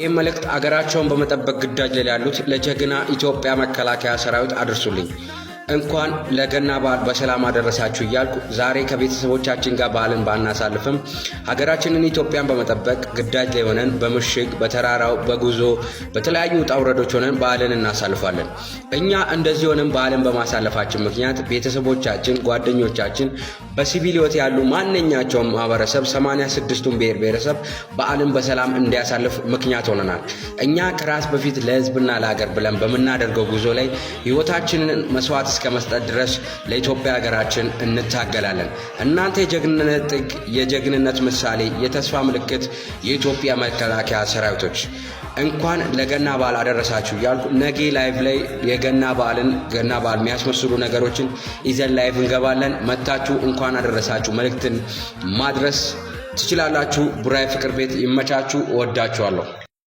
ይህ መልእክት አገራቸውን በመጠበቅ ግዳጅ ላይ ያሉት ለጀግና ኢትዮጵያ መከላከያ ሰራዊት አድርሱልኝ። እንኳን ለገና በዓል በሰላም አደረሳችሁ እያልኩ ዛሬ ከቤተሰቦቻችን ጋር በዓልን ባናሳልፍም ሀገራችንን ኢትዮጵያን በመጠበቅ ግዳጅ ላይ ሆነን በምሽግ፣ በተራራው፣ በጉዞ፣ በተለያዩ ውጣ ውረዶች ሆነን በዓልን እናሳልፋለን። እኛ እንደዚህ ሆነን በዓልን በማሳለፋችን ምክንያት ቤተሰቦቻችን፣ ጓደኞቻችን፣ በሲቪል ሕይወት ያሉ ማንኛቸውም ማህበረሰብ 86ቱን ብሔር ብሔረሰብ በዓልን በሰላም እንዲያሳልፍ ምክንያት ሆነናል። እኛ ከራስ በፊት ለሕዝብና ለሀገር ብለን በምናደርገው ጉዞ ላይ ሕይወታችንን መስዋዕት እስከ መስጠት ድረስ ለኢትዮጵያ ሀገራችን እንታገላለን። እናንተ የጀግንነት ጥግ፣ የጀግንነት ምሳሌ፣ የተስፋ ምልክት የኢትዮጵያ መከላከያ ሰራዊቶች እንኳን ለገና በዓል አደረሳችሁ እያልኩ ነገ live ላይ የገና በዓልን ገና በዓል የሚያስመስሉ ነገሮችን ይዘን live እንገባለን። መታችሁ እንኳን አደረሳችሁ መልእክትን ማድረስ ትችላላችሁ። ቡራይ ፍቅር ቤት ይመቻችሁ። እወዳችኋለሁ።